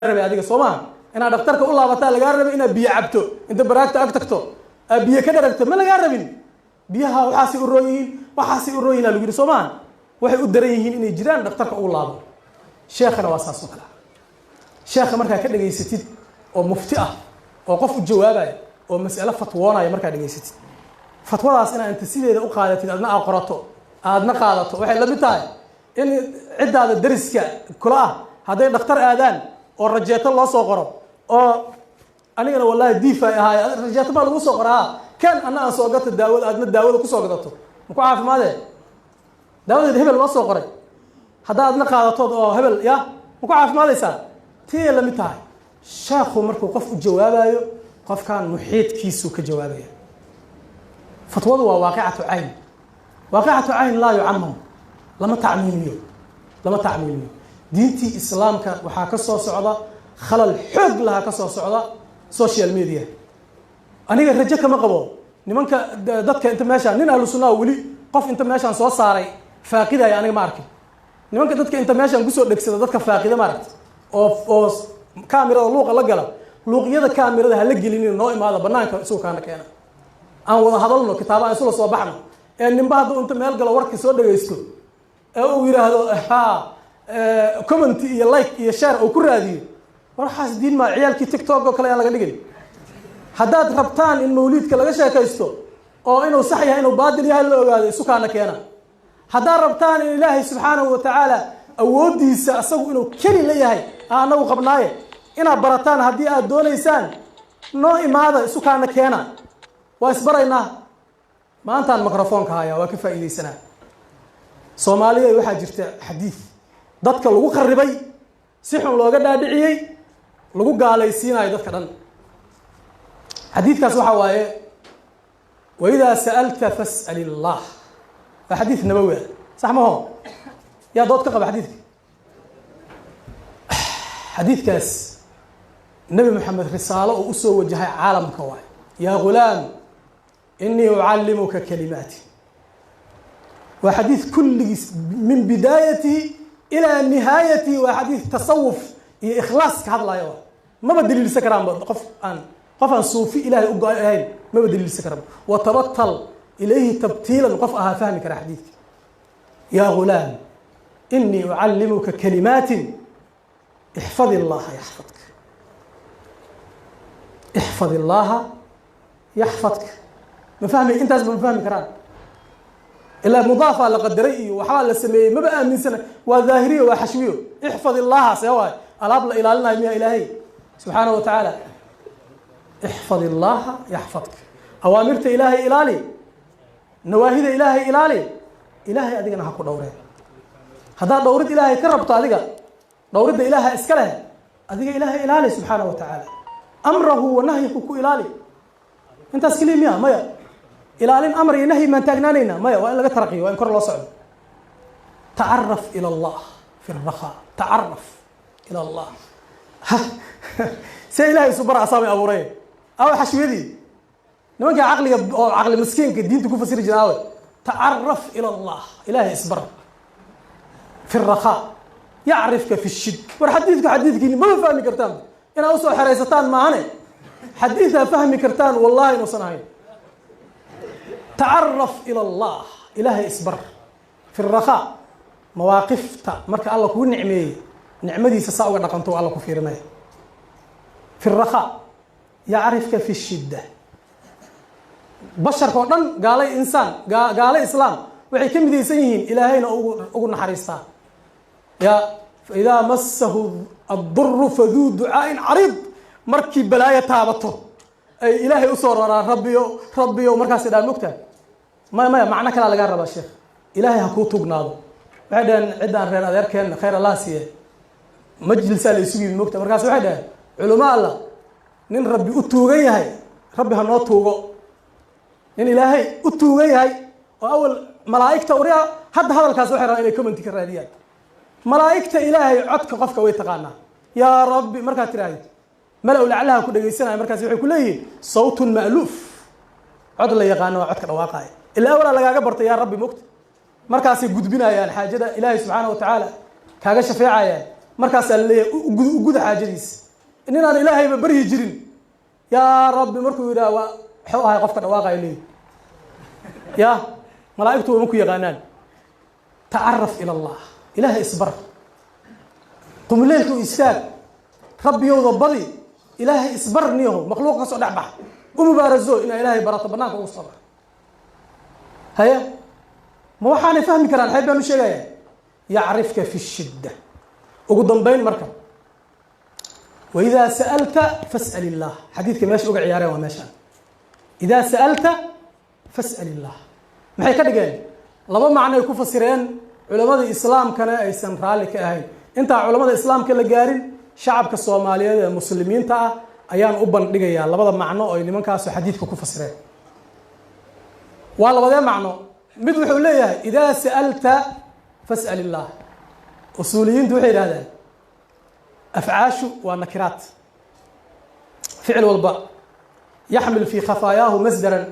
Rabay adiga soo maha inaad dhakhtarka u laabataa lagaa rabay, inaad biyo cabto, inta baraagta ag tagto aad biyo ka dharagto ma lagaa rabin. Biyaha waxaasay u roon yihiin, waxaasay u roon yihin lagu yidhi, soo maha? Waxay u daran yihiin inay jiraan, dhakhtarka ugu laabo. Sheekhana waa saas oo kale. Sheekha markaa ka dhegaysatid oo mufti ah oo qof u jawaabaya oo mas'alo fatwoonaya, markaa dhegaysatid fatwadaas, inaad inta sideeda u qaadatid, adna aad qorato, aadna qaadato, waxay la mid tahay in ciddaada dariska kula ah hadday dhakhtar aadaan oo rajeeto loo soo qoro, oo anigana wallahi diifay ahaay, rajeeto baa lagu soo qoraa, kan anna aan soo gato daawada, aadna daawada kusoo gadato, ma ku caafimaadee? Daawadeed hebel loo soo qoray haddaa adna qaadatood oo hebel ya, ma ku caafimaadaysaa? Tiay la mid tahay. Sheekhu markuu qof u jawaabayo, qofkan muxiidkiisuu ka jawaabaya. Fatwadu waa waaqicatu cayn. Waaqicatu cayn laa yucamam, lama tacmiimiyo, lama tacmiimiyo. Diintii Islaamka waxaa ka soo socda khalal xoog lahaa ka soo socda social media. Aniga rajo kama qabo nimanka dadka inta meeshaan nin Ahlu Sunnaha weli qof inta meeshaan soo saaray faaqidaya aniga ma arkin. Nimanka dadka inta meeshaan kusoo dhegsada dadka faaqida, ma aragti, oo kaamirada luuqa la gala. Luuqyada kaamirada hala gelinin, noo imaada banaanka, isugu kaana keena, aan wada hadalno, kitaaba aan isula soo baxno. Ee ninba hadduu inta meel galo warka soo dhagaysto ee uu yidhaahdo ha comment iyo like iyo share uu ku raadiyo, war waxaas diin maa. Ciyaalkii TikTok oo kale ayaan laga dhigin. Haddaad rabtaan in mawliidka laga sheekaysto oo inuu sax yahay, inuu baadil yahay la ogaado, isu kaana keena. Haddaad rabtaan in Ilaahay subxaanahu watacaala awooddiisa asagu inuu keli la yahay aan anagu qabnaaye inaad barataan haddii aad doonaysaan, noo imaada, isu kaana keena, waa isbaraynaa. Maantaan microfoonka hayaa, waa ka faa'iidaysanaa. Soomaaliya waxaa jirta xadiid dadka lagu qaribay, si xun looga dhaadhiciyey, lagu gaalaysiinayo dadka dhan. Xadiidkaas waxaa waaye: "وإذا سألت فاسأل الله". Waa xadiid nabowi ah, sax maho? Yaa dood ka qaba xadiidka? Xadiidkaas Nebi Moxamed risaalo uu usoo wajahay caalamka waay. "يا غلام إني أعلمك كلمات". Waa xadiid kulligiis من بدايته إلى نهايته waa xadiid tasawuf iyo ikhlaas ka hadlaya. Waa maba daliilsan karaanba qof aan suufi Ilaahay u go-ay ahayn, maba daliilsan karaanba. وتبتل إليه تبتيلا qof ahaa fahmi kara xadiidka. "يا غلام إني أعلمك كلمات احفظ الله يحفظك، احفظ الله يحفظك". Ma fahmi intaas? Ma fahmi karaan? Ilaa mudaafaa la qadaray iyo waxbaa la sameeyey, maba aaminsana. Waa daahiriyo, waa xashwiyo. احفظ الله see waay? Alaab la ilaalinayo miya Ilaahay subxaanahu wa tacaala? احفظ الله يحفظك. Awaamirta Ilaahay ilaali, nawaahida Ilaahay ilaali, Ilaahay adigana ha ku dhowree. Haddaad dhowrid Ilaahay ka rabto, adiga dhowridda Ilaaha iska leh, adiga Ilaahay ilaali subxaanahu wa tacaala, أمره ونهيه ku ilaali. Intaas keliya miya? Maya. Ilaalin amar iyo nahyi maan taagnaanayna? Maya, waa in laga taraqiyo, waa in kor loo socdo. تعرف إلى الله في الرخاء. تعرف إلى الله, see Ilahay isu bara? Asaabay abuuray. Awe xashwiyadii nimanka caqliga oo caqli miskiinka diinta ku fasiri jira? Awe? تعرف إلى الله, Ilahay isbar في الرخاء يعرفك في الشدة. War xadiidku xadiidkiini maba fahmi kartaan, inaad usoo xeraysataan maahane xadiidaa fahmi kartaan wallahi inuusan ahayn. تعرف إلى الله, Ilaahay isbar في الرخاء. Mawaaqifta marka Alla kuu nicmeeyey, nicmadiisa saa uga dhaqanto Alla ku fiirinaya. في الرخاء يعرفك في الشدة. Basharka oo dhan, gaalay insaan, gaale islaam, waxay ka midaysan yihiin Ilaahayna ugu naxariistaa ya فإذا مسه الضر فذو دعاء عريض. Markii balaayo taabato ay Ilaahay usoo raraan, "Rabbiyo, Rabbiyo", markaas dhaan mogtahay. Maya, maya, macno kalaa lagaa rabaa, sheekh. Ilaahay ha kuu tugnaado. Waxay dhaheen ciddaan reer adeerkeen, khayr Allah siiye, majlisaa la isugu yimi, mogta. Markaas waxay dhaheen culamo Allah, nin Rabbi u tuugan yahay, Rabbi ha noo tuugo. Nin Ilaahay u tuugan yahay oo awal malaa'igta uria hadda hadalkaas waxay rabaan inay commenti ka raadiyaan. Malaa'igta Ilaahay codka qofka way taqaanaa. "Yaa Rabbi" markaad tirahdid, mala-u laclaha ku dhegaysanaya. Markaas waxay ku leeyihiin صوت مألوف, cod la yaqaano waa codka dhawaaqaya. Ilaa awalaa lagaaga bartay "yaa Rabbi", mogta. Markaasay gudbinayaan xaajada, Ilaahay subxaana wa tacaala kaaga shafeecayaan. Markaasaa la leeyahay uguda xaajadiisa. Ninaan ilaahayba baryi jirin, yaa rabbi markuu yidhaha, waa xew ahay qofka dhawaaqaya leeyahy. Ya malaa'igtu wama ku yaqaanaan. Tacaraf ila Allah, ilaahay isbar, qumleelka u istaag, rabbiyowda badi, ilaahay isbar niyaho, makhluuq ka soo dhex bax, u mubaarazo inaa ilaahay barato, banaanka ugu soo bax. Haye, ma waxaanay fahmi karaan? Xeeb baan u sheegaya. Yacrifka fi shidda. Ugu dambayn marka, waidaa sa'alta fas'al illah. Xadiidka meesha uga ciyaareen waa meeshaan. Idaa sa'alta fas'al illah maxay ka dhigeen? Laba macnoay ku fasireen, culamada islaamkana aysan raalli ka ahayn. Intaa culamada islaamka la gaarin, shacabka soomaaliyeed ee muslimiinta ah ayaan u bandhigayaa labada macno oo ay nimankaasu xadiidka ku fasireen. Waa labadee macno? Mid wuxuu leeyahay idaa sa'alta fas'al illah. Usuuliyiintu waxay yidhahdaan afcaashu waa nakiraat, ficil walba yaxmil fii khafaayaahu masdaran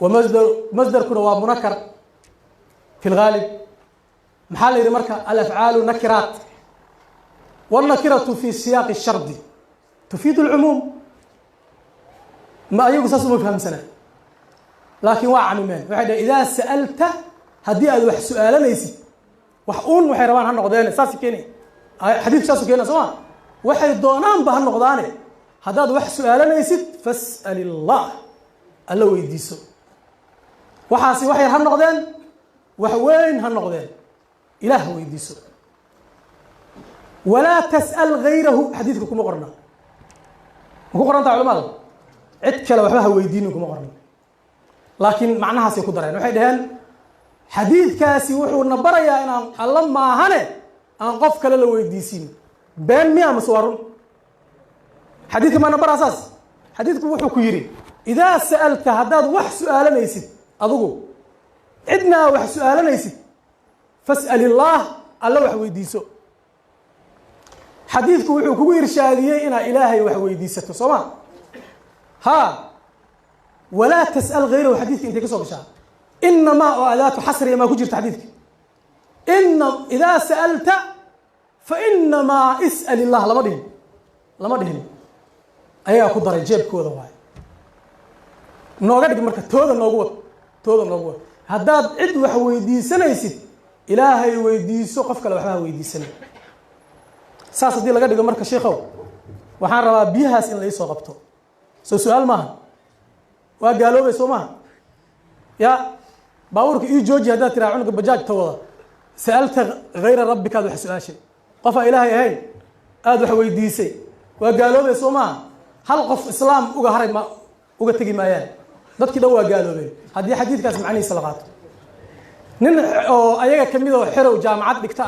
wa masdar, masdarkuna waa munakar fi lgaalib. Maxaa la yidhi marka? Alafcaalu nakiraat, wاlnakiratu fi siyaaqi الshardi tufiidu اlcumuum. Ma ayagu saas uma fahamsana, laakiin waa camimeen. Waxay dhaheen idaa sa'alta, haddii aad wax su-aalanaysid, wax uun waxay rabaan ha noqdeene, saas keeni xadiidku, saasu keena soo ma? Waxay doonaanba ha noqdaane, haddaad wax su-aalanaysid, fas'al illah, alla weydiiso. Waxaasi wax yar ha noqdeen, wax weyn ha noqdeen, ilaah weydiiso. Walaa tas'al gayrahu xadiidka kuma qorna. Ma ku qorantaa culamada? Cid kale waxba ha weydiinin kuma qorna, laakiin macnahaasay ku dareen. Waxay dhaheen xadiidkaasi wuxuu na barayaa inaan alla maahane aan qof kale la weydiisin. Been miya mase waa run? Xadiidka maa na baraa saas? Xadiidku wuxuu ku yidhi idaa sa'alta, haddaad wax su-aalanaysid, adigu cidnaa wax su-aalanaysid, fas'al illaah, alla wax weydiiso. Xadiidku wuxuu kugu irshaadiyey inaad ilaahay wax weydiisato, soo ma ha? Walaa tas'al gayrahu xadiidka intay ka soo gashaa? Inamaa oo adaatu xasriya maa ku jirta xadiidka? Ina idaa sa'alta fa inamaa is'al illah lama dhihin, lama dhihin. Ayagaa ku daray jeebkooda. Waayo, nooga dhig marka, tooda noogu wad, tooda noogu wad. Haddaad cid wax weydiisanaysid, ilaahay weydiiso, qof kale waxba ha weydiisanay. Saas haddii laga dhigo marka, sheikow, waxaan rabaa biyahaas in la iisoo qabto. Soo su-aal maaha? Waa gaaloobay, soo maaha? Ya baabuurka ii jooji haddaad tiraa cunuga bajaajta wada, sa'alta hayra rabbikaad wax su-aashay, qof aan ilaahay ahayn aada wax weydiisay, waa gaaloobay, soo maaha? Hal qof islaam uga haray ma uga tegi maayaan, dadkii dhan waa gaaloobeen haddii xadiidkaas macnihiisa la qaato. Nin oo ayaga kamid oo xerow jaamacad dhigta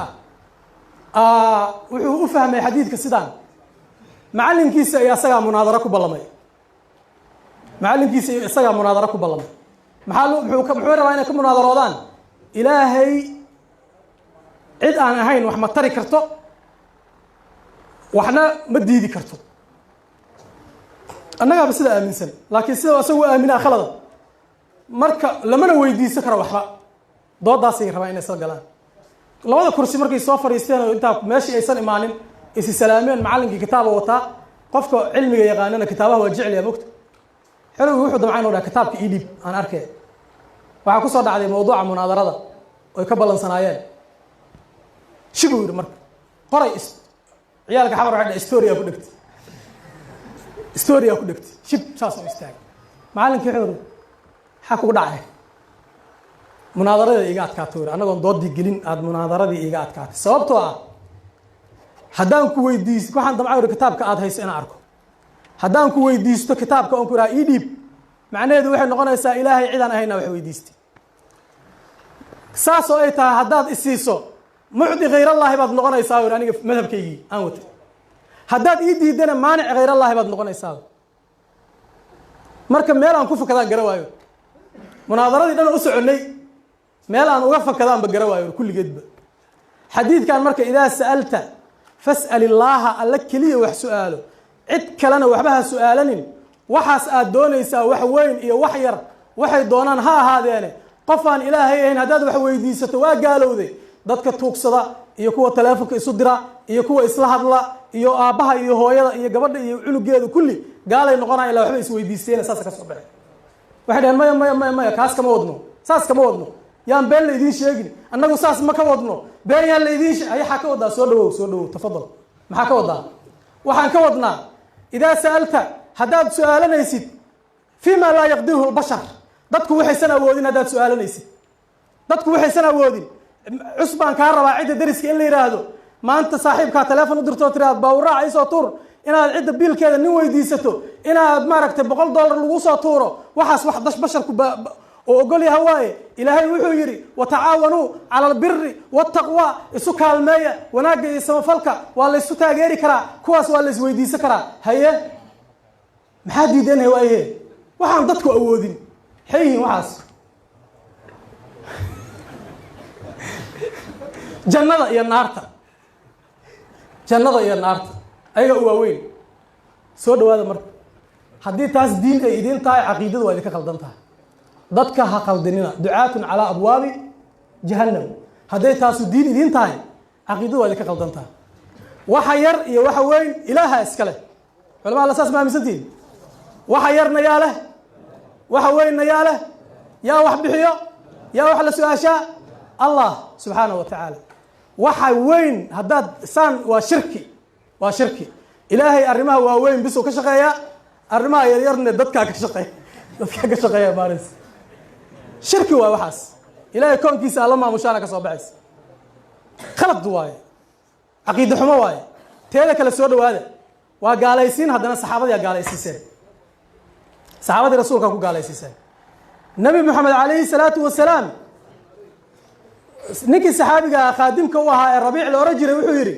ah wuxuu u fahmay xadiidka sidaan. Macallinkiisa iyo asagaa munaadaro ku ballamay. Macallinkiisa iyo isagaa munaadaro ku ballamay. Maxaa muxuu rabaa inay ka munaadaroodaan? Ilaahay cid aan ahayn wax ma tari karto, waxna ma diidi karto. Annagaaba sida aaminsan, laakiin sida isagu aaminaa khalada. Marka lamana weydiisan karo waxba. Doodaasay rabaan inay soo galaan. Labada kursi markay soo fadhiisteen oo intaa meeshii aysan imaanin, isi salaameen. Macallinkii kitaaba wataa, qofka cilmiga yaqaanana kitaabaha waa jecliya mogta. Xerowgi wuxuu damcay inu dhaha kitaabka ii dhiib aan arkay. Waxaa kusoo dhacday mawduuca munaadarada oy ka ballansanaayeen. Shibuu yidhi marka qoray. Ciyaalka xamar waxay dhahay storia ku dhegtay, storia ku dhegtay. Shib saas u istaagay. Macallinkii wuxuu yidhi, maxaa kugu dhacay? Munaadarada iiga adkaatay, yidhi, annagoon doodii gelin aada munaadaradii iiga adkaatay, sababtoo ah haddaan ku weydiis, waxaan damca yidhi kitaabka aada hayso inaan arko. Haddaan ku weydiisto kitaabka oon ku idhaha ii dhiib, macnaheedu waxay noqonaysaa ilaahay cidaan ahayna wax weydiistay. Saasoo ay tahay, haddaad isiiso, mucdi khayrallaahi baad noqonaysaa yidhi, aniga madhabkaygii aan watay. Haddaad ii diidana, maanic khayrallaahi baad noqonaysaa. Marka meel aan ku fakadaan gara waayo. Munaadaradii dhan u soconnay meel aan uga fakadaanba gara waayo kulligeedba. Xadiidkan marka, idaa sa'alta fas'al illaaha, alla keliya wax su-aalo, cid kalena waxba ha su-aalanin. Waxaas aad doonaysaa, wax weyn iyo wax yar waxay doonaan ha ahaadeene, qof aan ilaahay ahayn haddaad wax weydiisato, waa gaalowday. Dadka tuugsada iyo kuwa taleefonka isu dira iyo kuwa isla hadla iyo aabbaha iyo hooyada iyo gabadha iyo cunugeeda kulli gaalay noqonaya, ilaa waxba isweydiisteen. Saasa ka soo baxay. Waxay dhaheen: "Maya, maya, maya, maya, kaas kama wadno, saas kama wadno. Yaan been la idiin sheegin, annagu saas ma ka wadno. Been yaan la idiin ayaxaa ka wadaa." Soo dhawow, soo dhawow, tafadal. Maxaa ka wadaa? Waxaan ka wadnaa idaa sa'alta, haddaad su-aalanaysid, fima laa yaqdiruhu lbashar, dadku waxaysan awoodin haddaad su-aalanaysid, dadku waxaysan awoodin. Cus baan kaa rabaa cidda dariska in la yidhaahdo, maanta saaxiibkaa teleefon u dirtoo tiraad baawraac isoo tuur, inaad cidda biilkeeda nin weydiisato, inaad maaragtay $100 lagu soo tuuro, waxaas wax dash basharku oo ogol yaha waaye. Ilaahay wuxuu yidhi: "Watacaawanuu cala albiri waataqwa", isu kaalmeeya wanaagga iyo samafalka. Waa la isu taageeri karaa kuwaas, waa la isweydiisan karaa. Haye, maxaa diideenhay? Waaye waxaan dadku awoodin maxay yihiin waxaas? Jannada iyo naarta, jannada iyo naarta ayaga u waaweyn. Soo dhawaada. Marka haddii taas diin ay idiin tahay, caqiidadu waa idinka qaldan tahay. Dadka ha qaldinina, ducaatun calaa abwaabi jahannam. Hadday taasu diin idiin tahay, caqiidadu waa idinka qaldan tahay. Waxa yar iyo waxa weyn Ilaaha iska leh. Culamada alla saas ma aaminsantihin? Waxa yarna yaa leh, waxa weynna yaa leh? Yaa wax bixiyo? Yaa wax la su-aashaa? Allah subxaanahu wa tacaala. Waxa weyn haddaad saan waa shirki, waa shirki. Ilaahay arrimaha waaweyn bisuu ka shaqeeyaa, arrimaha yaryarne dadkaa ka shaqeeya, dadkaa ka shaqeeya maaris. Shirki waay waxaas. Ilaahay koonkiisa alla maamushaana ka soo baxaysa. Khalad waaye, caqiide xumo waaye. Teeda kale, soo dhawaada, waa gaalaysiin. Haddana saxaabadii aa gaalaysiiseen, saxaabadii rasuulkaa ku gaalaysiiseen. Nabi Moxamed calayhi salaatu wasalaam, ninkii saxaabiga khaadimka u ahaa ee Rabiic la ohan jiray, wuxuu yidhi